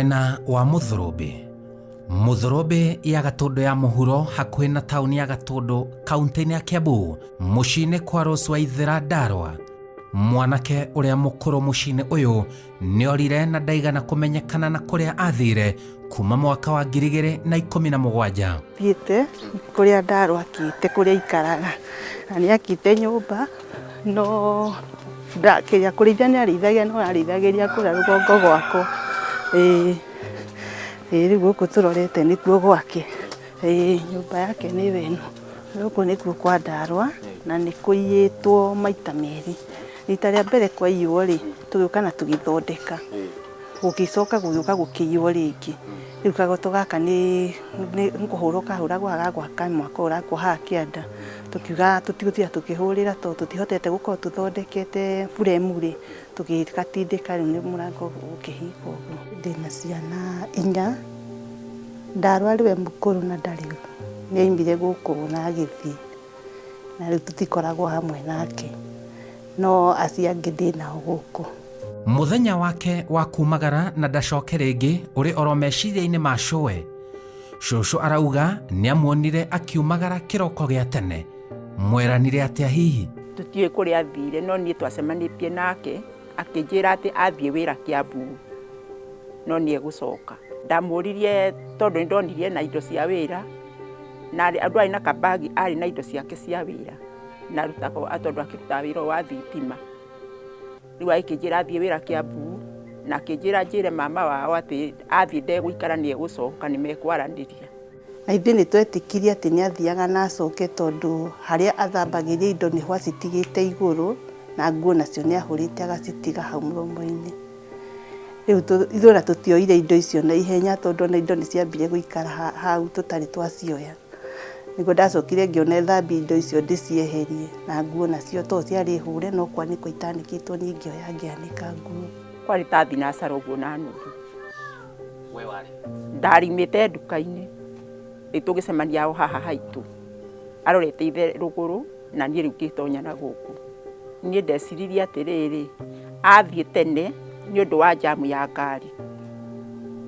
Mwena wa Mũthũrũmbĩ. Mũthũrũmbĩ ya Gatũndũ ya mũhuro hakuhĩ na taũni ya Gatũndũ kaunti-inĩ ya Kiambu mũciĩ-inĩ kwa Rose Waithera Ndarwa. Mwanake ũrĩa mũkũrũ mũciĩ-inĩ ũyũ nĩorire na ndaigana kũmenyekana na kũrĩa athire kuma mwaka wa 2017. Thiĩte kũrĩa Ndarwa akĩte kũrĩa aikaraga na nĩ akĩte nyũmba no kĩrĩa kũrĩithia nĩ arĩithagia no arĩithagĩria kũrĩa rũgongo gwakwa. Ĩĩ ĩĩ rĩu gũkũ tũrorete nĩkuo gwake. Ĩĩ nyũmba yake nĩyo ĩno. Gũkũ nĩkuo kwa Ndarwa na nĩ kũiyĩtwo maita merĩ. Rita rĩa mbere kwaiywo rĩ, tũgĩũka na tũgĩthondeka. Gũgĩcoka gũgĩũka gũkĩiywo rĩngĩ. Rĩu kagoto gaka nĩ kũhũrwo kahũragwo haha ga gwaka mwako ũrakwo haha kĩanda. Tũkiuga tũtigũtinda tũkĩhũrĩra tondũ tũtihotete gũkorwo tũthondekete buremu rĩ, tũgĩgatindĩka rĩu nĩ mũrango ũkĩhingwo ũguo. Ndĩna ciana inya, Ndarwa nĩwe mũkũrũ na ndarĩ, nĩ aimire gũkũ na agĩthiĩ, na rĩu tũtikoragwo hamwe nake, no acio angĩ ndĩnao gũkũ. Mũthenya wake wa kumagara na ndacoke rĩngĩ ũrĩ oro meciria-inĩ ma cũwe. Cũcũ arauga nĩamuonire akiumagara kĩroko gĩa tene. Mweranire atĩa hihi? Tũtiũĩ kũrĩa athire no niĩ twacemanĩtie nake akĩnjĩra atĩ athiĩ wĩra Kiambu no nĩ egũcoka. Ndamũririe tondũ nĩ ndonire ena indo cia wĩra na andũ arĩ na kabagi arĩ na indo ciake cia wĩra na arutaga tondũ akĩrutaga wĩra wa thitima. Rĩu agĩkĩnjĩra athiĩ wĩra Kiambu na akĩnjĩra njĩre mama wao atĩ athiĩ ndegũikara nĩ egũcoka nĩ mekwaranĩria. Na ithuĩ nĩ twetĩkirie atĩ nĩ athiaga na acoke tondũ harĩa athambagĩria indo nĩho acitigĩte igũrũ na nguo nacio nĩ ahũrĩte agacitiga hau mũromo-inĩ. Rĩu ithuĩ ona tũtioire indo icio na ihenya tondũ ona indo nĩ ciambire gũikara hau tũtarĩ twacioya. Nĩguo ndacokire ngĩona thambie indo icio ndĩcieherie na nguo nacio to ciarĩ hũre no kwanĩkwo itanĩkĩtwo niĩ ngĩoya ngĩanĩka nguo. Kwarĩ ta thinacara ũguo na nuthu. We warĩ? Ndarimĩte nduka-inĩ, rĩu tũgĩcemania o haha haitũ, arorete ithe rũgũrũ na niĩ rĩu ngĩtonya na gũkũ. Niĩ ndeciririe atĩrĩrĩ, athiĩ tene nĩ ũndũ wa njamu ya ngari,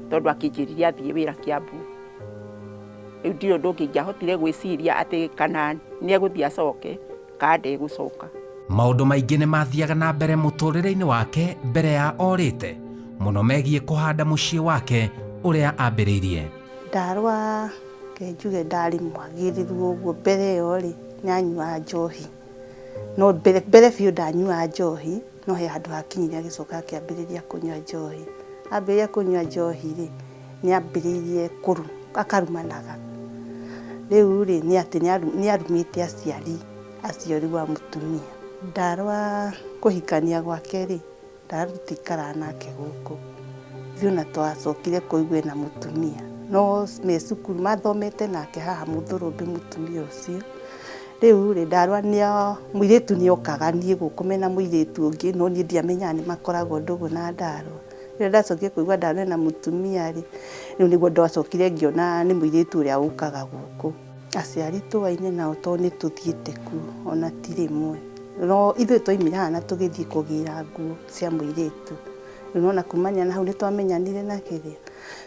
tondũ akĩnjĩrire athiĩ wĩra Kiambu. Rĩu ndirĩ ũndũ ũngĩ ingĩahotire gwĩciria atĩ kana nĩ egũthiĩ acoke kana ndegũcoka. Maũndũ maingĩ nĩ mathiaga na mbere mũtũrĩre-inĩ wake mbere ya orĩte, mũno megiĩ kũhanda mũciĩ wake ũrĩa ambĩrĩirie. Ndarwa reke njuge ndarĩ mwagĩrĩru ũguo mbere ĩyo rĩ, nĩ anyuaga njohi. No mbere mbere biũ ndanyuaga njohi, no he handũ hakinyire agĩcoka akĩambĩrĩria kũnyua njohi. Ambĩrĩria kũnyua njohi rĩ, nĩ ambĩrĩirie akarumanaga. Rĩu rĩ, nĩ atĩ nĩ arumĩte aciari acio rĩu a mũtumia. Ndarwa kũhikania gwake rĩ, Ndarwa tũtiikaraga nake gũkũ. Ithuĩ ona twacokire kũigua ena mũtumia, no me cukuru mathomete nake haha Mũthũrũmbĩ mũtumia ũcio. Rĩu rĩ, ndarwa mũirĩtu nĩ okaga niĩ gũkũ mena mũirĩtu ũngĩ, no niĩ ndiamenyaga nĩ makoragwo ndũgũ na ndarwa. Rĩrĩa ndacokire kũigua ndarwa ena mũtumia rĩ, rĩu nĩguo ndacokire ngĩona nĩ mũirĩtu ũrĩa ũkaga gũkũ. Aciari tũaine nao tondũ nĩ tũthiĩte kuo ona ti rĩmwe. No ithuĩ twaimire haha na tũgĩthiĩ kũgĩra nguo cia mũirĩtu. Rĩu nĩwona kumania na hau nĩ twamenyanire na kĩrĩa,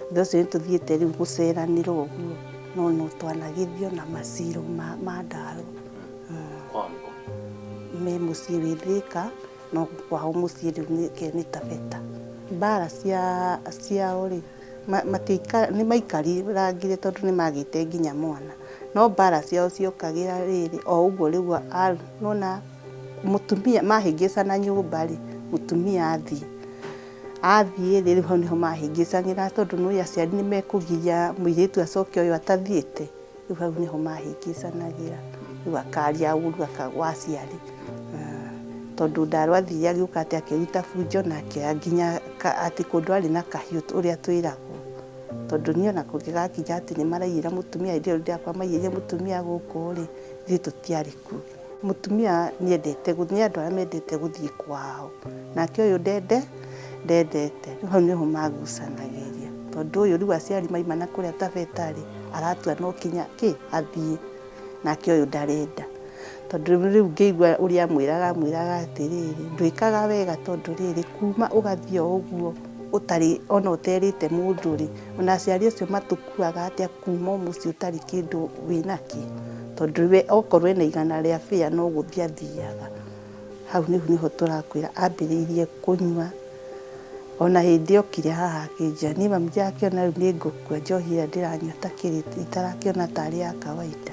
thutha ũcio nĩ tũthiĩte rĩu gũceranĩra ũguo, no no twanagĩthiĩ ona maciro ma ndarwa. Me mũciĩ wĩ Thĩka, no kwao mũciĩ rĩu nĩ Taveta. Mbara ciao rĩ, nĩ maikarangire tondũ nĩ magĩte nginya mwana. No mbara ciao ciokagĩra rĩrĩ, o ũguo rĩu nĩwona mũtumia mahĩngĩcana nyũmba rĩ, mũtumia athiĩ. Athiĩ rĩ, rĩu hau nĩho mahĩngĩcanĩra tondũ nĩũĩ aciari nĩ mekũgiria mũirĩtu acoke ũyũ atathiĩte. Rĩu hau nĩho mahĩngĩcanagĩra, rĩu akaria ũru wa aciari. Tondũ ndarwa athire agĩũka atĩ akĩruta bunjo na akĩoya nginya atĩ kũndũ arĩ na kahiũ ũrĩa twĩragwo. Tondũ niĩ ona kũngĩgakinya atĩ nĩ maraiyĩra mũtumia hĩndĩ ĩyo ndĩrakora maiyĩire mũtumia gũkũ rĩ, ithuĩ tũtiarĩ kuo. Mũtumia nĩ endete, nĩ andũ arĩa mendete gũthiĩ kwao, nake ũyũ ndendete. Rĩu hau nĩho magucanagĩria, tondũ ũyũ rĩu aciari maima na kũrĩa Taveta rĩ, aratua no kinya kĩ, athiĩ, nake ũyũ ndarenda. Tondũ rĩu ngĩigua ũrĩa amwĩraga, amwĩraga atĩrĩrĩ, ndwĩkaga wega tondũ rĩrĩ, kuma ũgathiĩ o ũguo, Ũtarĩ ona ũterĩte mũndũ rĩ, ona aciari acio matũkuaga atĩa kuma o mũciĩ ũtarĩ kĩndũ wĩnakĩo? Tondũ we okorwo ena 100 rĩa bĩa no gũthiĩ athiaga. Hau nĩho nĩho tũrakwĩra ambĩrĩirie kũnyua. Ona hĩndĩ okire haha akĩnjĩra, niĩ mami ndirakĩona rĩu nĩ ngũkua, njohi ĩrĩa ndĩranyua takĩrĩ itarakĩona tarĩ ya kawaida.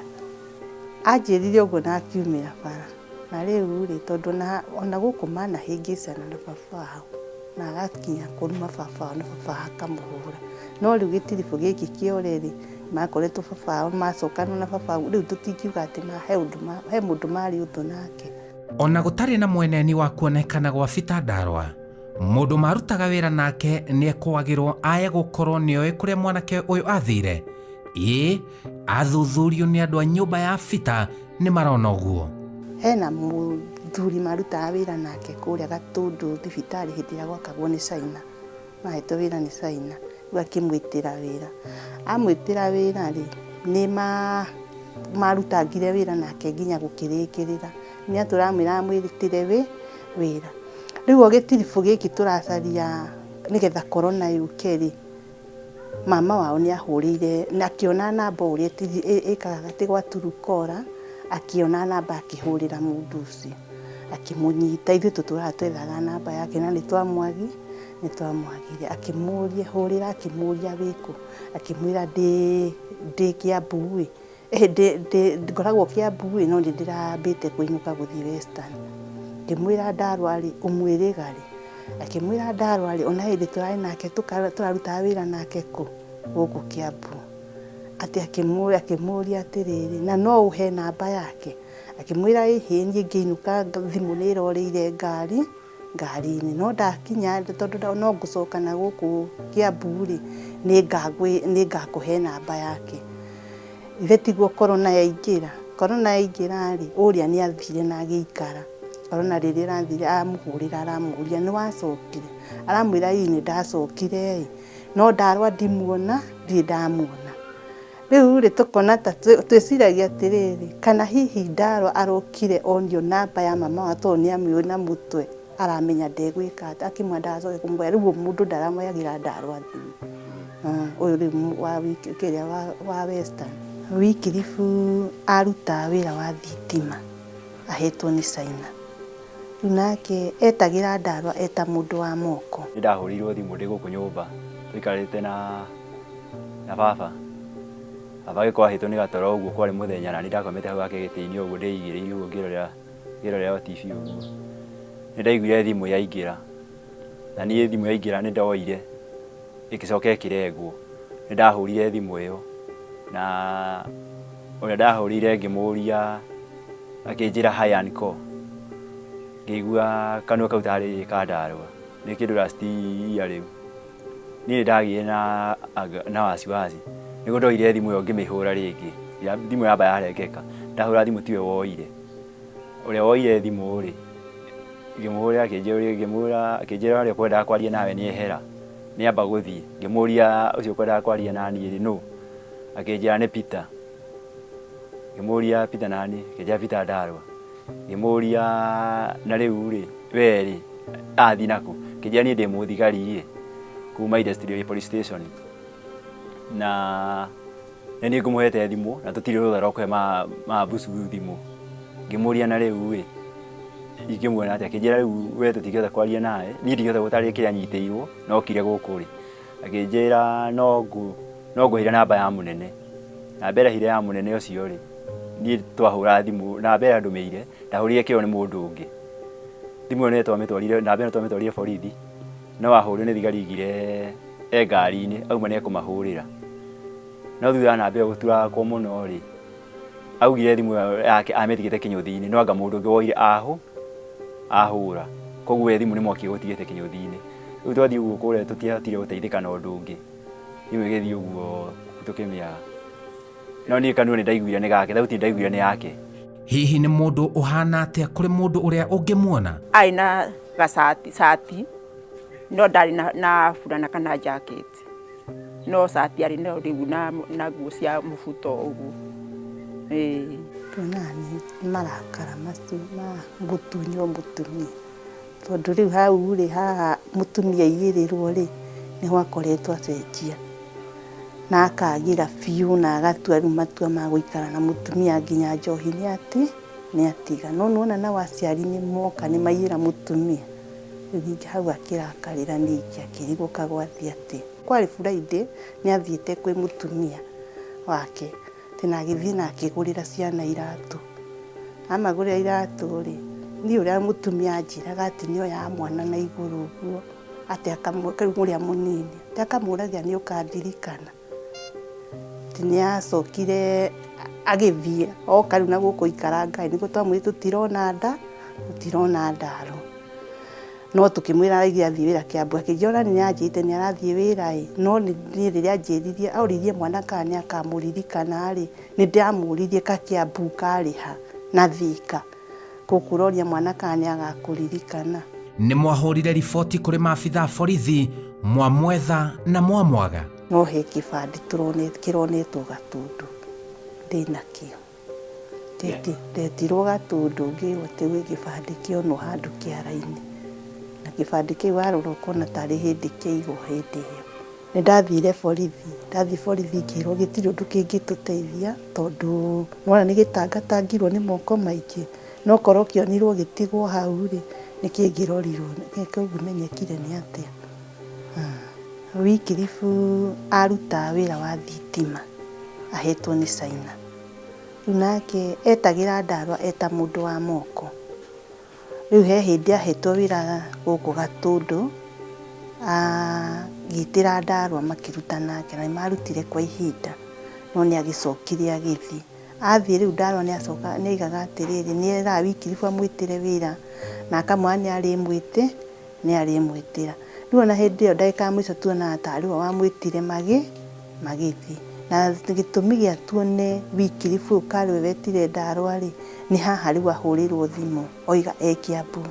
Anjĩrire ũguo na akiumĩra bara. Na rĩu rĩ, tondũ ona gũkũ manahĩngĩcana na baba wao, na agakinya kũruma baba wao na baba wao akamũhũra. No rĩu gĩtiribũ gĩkĩ kĩore rĩ, makoretwo baba wao macokana na baba wao, rĩu tũtingiuga atĩ he mũndũ marĩ ũthũ nake. Ona gũtarĩ na mweneni wa kuonekana gwa Peter Ndarwa, mũndũ marutaga wĩra nake nĩ ekũagĩrwo aye gũkorwo nĩoĩ kũrĩa mwanake ũyũ athire. Ĩĩ, athuthurio nĩ andũ a nyũmba ya Peter nĩ marona ũguo. Hena mũthuri marutaga wĩra nake kũrĩa Gatũndũ thibitarĩ hĩndĩ ĩrĩa gwakagwo nĩ China. Mahetwo wĩra nĩ China, rĩu akĩmwĩtĩra wĩra. Amwĩtĩra wĩra rĩ, nĩ marutangire wĩra nake nginya gũkĩrĩkĩrĩra. Nĩ atũramwĩra amwĩtĩre wĩra. Rĩu o gĩtiribũ gĩkĩ tũracaria nĩgetha korona yũke rĩ, mama wao nĩ ahũrĩire na akĩona namba ũrĩa ĩkaga atĩ gwa Truecaller, akĩona namba akĩhũrĩra mũndũ ũcio akĩmũnyita. Ithuĩ tũtũraga twethaga namba yake na nĩ twamwagire. Akĩmũria, hũrĩra, akĩmũria wĩkũ, akĩmwĩra ndĩ Kiambu ĩ, ngoragwo Kiambu ĩ, no nĩ ndĩrambĩte kũinũka gũthiĩ Western. Ngĩmwĩra Ndarwa rĩ, ũmwĩrĩga rĩ? Akĩmwĩra Ndarwa rĩ, ona hĩndĩ tũrarĩ nake tũrarutaga wĩra nake kũ gũkũ Kiambu. Atĩ akĩmũria atĩrĩrĩ, na no ũhe namba yake? Akĩmwĩra ĩhĩ, niĩ ngĩinũka thimũ nĩ ĩrorĩire ngari-inĩ, no ndakinya tondũ no ngũcoka na gũkũ Kiambu rĩ, nĩ ngakũhe namba yake. Ithe tiguo korona yaingĩra. Korona yaingĩra rĩ, ũrĩa nĩ athire na agĩikara. Korona rĩrĩa ĩrathire amũhũrĩra aramũria nĩ wacokire? Aramwĩra ĩĩ nĩ ndacokire ĩ, no Ndarwa ndimuona, ndirĩ ndamuona. Rĩu rĩ, tũkona ta twĩciragia atĩrĩrĩ, kana hihi Ndarwa arokire onio namba ya mama wao tondũ nĩ amĩũĩ na mũtwe, aramenya ndegwĩka atĩa, akĩmwĩra ndagacoke kũmũhoya. Rĩu mũndũ ndaramoyagĩra Ndarwa thimũ. Ũyũ rĩu wa kĩrĩa wa Western. Wycliffe arutaga wĩra wa thitima ahetwo nĩ China. Rĩu nake etagĩra Ndarwa eta mũndũ wa moko. Nĩ ndahũrĩirwo thimũ ndĩ gũkũ nyũmba tũikarĩte na baba. Baba agĩkorwo ahĩtwo nĩ gatoro ũguo kwarĩ mũthenya na nĩ ndakomete hau hake gĩtĩ-inĩ ũguo ndĩigĩrĩire ũguo ngĩrorera o TV ũguo. Nĩ ndaiguire thimũ yaingĩra na niĩ thimũ yaingĩra nĩ ndoire ĩgĩcoka ĩkĩrengwo. Nĩ ndahũrire thimũ ĩyo na ũrĩa ndahũrĩire ngĩmũria akĩnjĩra hi uncle. Ngĩigua kanua kau tarĩ ka Ndarwa nĩ kĩndũ last year rĩu. Niĩ nĩ ndagĩire na wasiwasi nĩguo ndoire thimũ ĩyo ngĩmĩhũra rĩngĩ. Thimũ yamba yarengeka, ndahũra thimũ tiwe woire. Ũrĩa woire thimũ rĩ, ngĩmũhũrĩra ngĩmwĩra akĩnjĩra ũrĩa ũkwendaga kwaria nawe nĩ ehera, nĩ amba gũthiĩ. Ngĩmũria ũcio ũkwendaga kwaria na niĩ rĩ nũ? Akĩnjĩra nĩ Peter. Ngĩmũria Peter nani? Akĩnjĩra Peter Ndarwa. Ngĩmũria na rĩu rĩ, we rĩ, athiĩ nakũ? Akĩnjĩra niĩ ndĩ mũthigari ĩ, kuma Industrial Police Station. Na nĩ niĩ ngũmũhete thimũ na tũtirĩ rũtha rwa kũhe mabucu thimũ. Ngĩmũria na rĩu ĩ, ingĩmuona atĩa? Akĩnjĩra rĩu we tũtingĩhota kwaria nawe, niĩ ndingĩhota gũtarĩria kĩrĩa nyitĩirwo no okire gũkũ rĩ. Akĩnjĩra no ngũheire namba ya mũnene. Namba ĩrĩa heire ya mũnene ũcio rĩ, niĩ twahũra thimũ, namba ĩrĩa andũmĩire, ndahũrire ĩkĩoywo nĩ mũndũ ũngĩ. Thimũ ĩyo nĩ twamĩtwarire, namba ĩyo twamĩtwarire borithi, no ahũrirwo nĩ thigari aigire e ngari-inĩ, auma nĩ ekũmahũrĩra. No thutha wa namba ĩyo gũturakwo mũno rĩ, augire thimũ ĩyo yake amĩtigĩte kĩnyũthi-inĩ, no anga mũndũ ũngĩ woire ahũra. Koguo we thimũ nĩ mwaki egũtigĩte kĩnyũthi-inĩ. Rĩu twathiĩ ũguo kũrĩa tũtiahotire gũteithĩka na ũndũ ũngĩ. Thimũ ĩgĩthiĩ ũguo tũkĩmĩaga. No niĩ kanua nĩ ndaiguire nĩ gake, thauti ndaiguire nĩ yake. Hihi nĩ mũndũ ũhana atĩa kũrĩ mũndũ ũrĩa ũngĩmuona? Arĩ na gacati, cati, no ndarĩ na burana kana jacket. No cati arĩ nayo rĩu na nguo cia mũbuto ũguo. Ĩĩ. Tuonaga nĩ marakara macio ma gũtunywo mũtumia. Tondũ rĩu hau rĩ, haha mũtumia aigĩrĩrwo rĩ, Nĩho akoretwo acenjia na akagĩra biũ na agatua rĩu matua ma gũikara na mũtumia nginya njohi nĩ ati nĩ atiga. No nĩwona nao aciari nĩ moka nĩ maiyĩra mũtumia, rĩu ningĩ hau akĩrakarĩra ningĩ akĩrigwo kagwathiĩ atĩa. Kwarĩ Friday nĩ athiĩte kwĩ mũtumia wake atĩ na agĩthiĩ na akĩgũrĩra ciana iratũ. Amagũrĩra iratũ rĩ, niĩ ũrĩa mũtumia anjĩraga atĩ nĩ oyaga mwana na igũrũ ũguo atĩ rĩu ũrĩa mũnini atĩ akamũragia nĩ ũkandirikana. Atĩ nĩ acokire agĩthiĩ oka rĩu na gũkũ aikaranga nĩguo twamwĩrire tũtirona nda tũtirona ndaro. No tũkĩmwĩra araigire athiĩ wĩra Kiambu akĩnjĩra ona nĩ anjĩrĩte nĩ arathiĩ wĩra ĩ, no niĩ rĩrĩa anjĩririe oririe mwana kana nĩ akamũririkana rĩ, nĩ ndamũririe ka Kiambu karĩ ha na Thika, gũkũ ũroria mwana kana nĩ agakũririkana. Nĩ mwahũrire riboti kũrĩ maabitha a borithi, mwamwetha na mwamwaga. No he kĩbandĩ kĩronetwo Gatũndũ ndĩnakĩo. Ndetirwo Gatũndũ ngĩrwo atĩ gwĩ kĩbandĩ kĩonwo handũ kĩara-inĩ, na kĩbandĩ kĩu warora ũkona tarĩ hĩndĩ kĩaigwo hĩndĩ ĩyo. Nĩ ndathire borithi, ndathiĩ borithi ngĩrwo gĩtirĩ ũndũ kĩngĩtũteithia tondũ nĩwona nĩ gĩtangatangirwo nĩ moko maingĩ, no korwo kĩonirwo gĩtigwo hau rĩ, nĩ kĩngĩrorirwo kĩngĩmenyekire nĩ atĩa. Wycliffe arutaga wĩra wa thitima ahetwo nĩ China. Rĩu nake etagĩra ndarwa eta mũndũ wa moko. Rĩu he hĩndĩ ahetwo wĩra gũkũ Gatũndũ, agĩtĩra ndarwa makĩruta nake na nĩmarutire kwa ihinda, no nĩ agĩcokire agĩthiĩ. Athiĩ rĩu ndarwa nĩ acoka nĩ aigaga atĩrĩrĩ, nĩ eraga Wycliffe amwĩtĩre wĩra na akamwĩra nĩ arĩmwĩtĩ nĩ arĩmwĩtĩra. Rĩu ona hĩndĩ ĩyo ndagĩka ya mũico tuonaga tarĩ we wamwĩtire magĩthiĩ. Na gĩtũmi gĩa tuone Wycliffe ũyũ karĩ we wetire ndarwa rĩ, nĩ haha rĩu ahũrĩrwo thimũ oiga e Kiambu.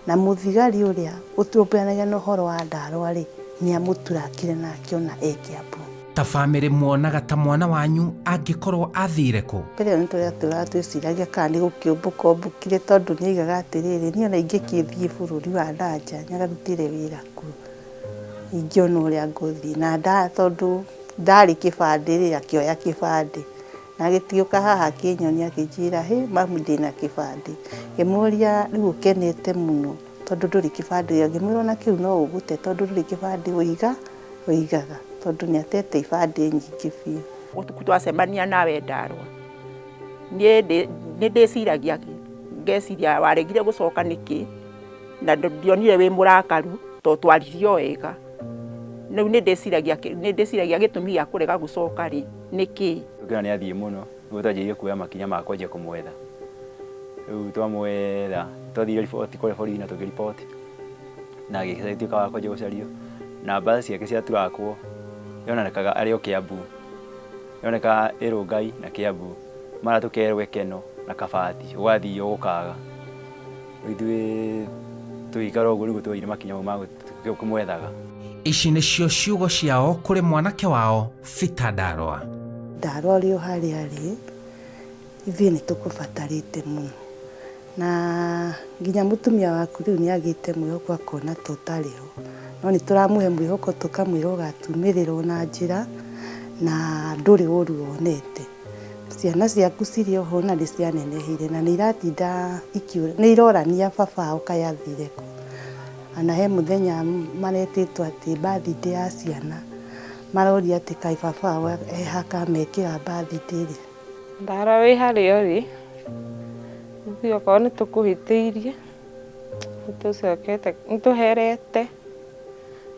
Na mũthigari ũrĩa ũtũrũmbũyanagia na ũhoro wa ndarwa rĩ, nĩ amũturakire na akĩona e Kiambu. Ta bamĩrĩ muonaga ta mwana wanyu angĩkorwo athire kũ? Mbere ĩyo nĩ tũrĩa twĩciragia kana nĩ gũkĩũmbũka ombũkire tondũ nĩ aigaga atĩrĩrĩ, niĩ ona ingĩkĩthiĩ bũrũri wa nanja ngarutĩre wĩra kuo, ingĩona ũrĩa ngũthiĩ. Na tondũ ndarĩ kĩbandĩ rĩ, akĩoya kĩbandĩ. Na agĩtiũka haha akĩnyonia akĩnjĩra, hĩ mamu ndĩna kĩbandĩ. Ngĩmũria rĩu ũkenete mũno tondũ ndũrĩ kĩbandĩ, ngĩmwĩra ona kĩu no ũgũte tondũ ndũrĩ kĩbandĩ ũigaga tondũ nĩ atete ibandĩ nyingĩ biũ. Ũtukũ twacemania nawe ndarwa, niĩ nĩ ndĩciragia ngeciria waregire gũcoka nĩkĩ, na ndionire wĩ mũrakaru tondũ twaririe o wega. Rĩu nĩ ndĩciragia gĩtũmi gĩa kũrega gũcoka rĩ nĩkĩ. Tũkĩona nĩ athiĩ mũno, nĩguo twanjĩrĩirie kuoya makinya ma kwanjia kũmwetha. Rĩu twamwetha, twathire riboti kũrĩa borithi na tũkĩriboti, na agĩtuĩka wa kwanjia gũcario. Namba ciake ciaturakwo, yonekaga arĩ o Kiambu, yonekaga ĩ Rongai na Kiambu, mara tũkerwo Ekeno na Kabati, gũgathiĩ o gũkaga. Rĩu ithuĩ tũgĩikara ũguo nĩguo tuoire makinya mau ma kũmwethaga. Ici nĩcio ciugo ciao kũrĩ mwanake wao Peter Ndarwa. Ndarwa ũrĩ o harĩa arĩ, ithuĩ nĩ tũkũbatarĩte mũno. Na nginya mũtumia waku rĩu nĩ agĩte mwĩhoko akona ta ũtarĩ ho. No nĩ tũramũhe mwĩhoko tũkamwĩra ũgatumĩrĩrwo na njĩra na ndũrĩ ũru wonete. Ciana ciaku cirĩ o ho na nĩ cianeneheire na nĩ iratinda ikiũra, nĩ irorania baba wao kaĩ athire kũ. Ona he mũthenya maretĩtwo atĩ birthday ya ciana, maroria atĩ kaĩ baba wao e ha akamekĩra birthday rĩ. Ndarwa wĩ harĩa ũrĩ, ithuĩ okorwo nĩ tũkũhĩtĩirie, nĩ tũcokete, nĩ tũherete,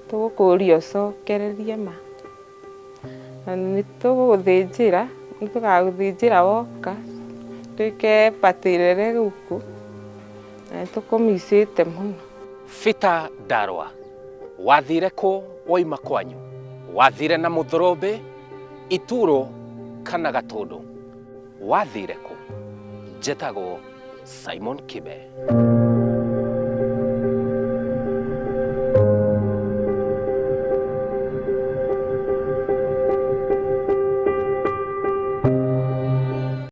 tũgũkũria ũcokererie ma. Na nĩ tũgũgũthĩnjĩra, nĩ tũgagũthĩnjĩra woka, twĩke party nene gũkũ, na nĩ tũkũmicĩte mũno. Peter Ndarwa, wathire kũ woima kwanyu? Wathire na Mũthũrũmbĩ, Ituro kana Gatũndũ? Wathire kũ? Njetagwo Simon Kibe.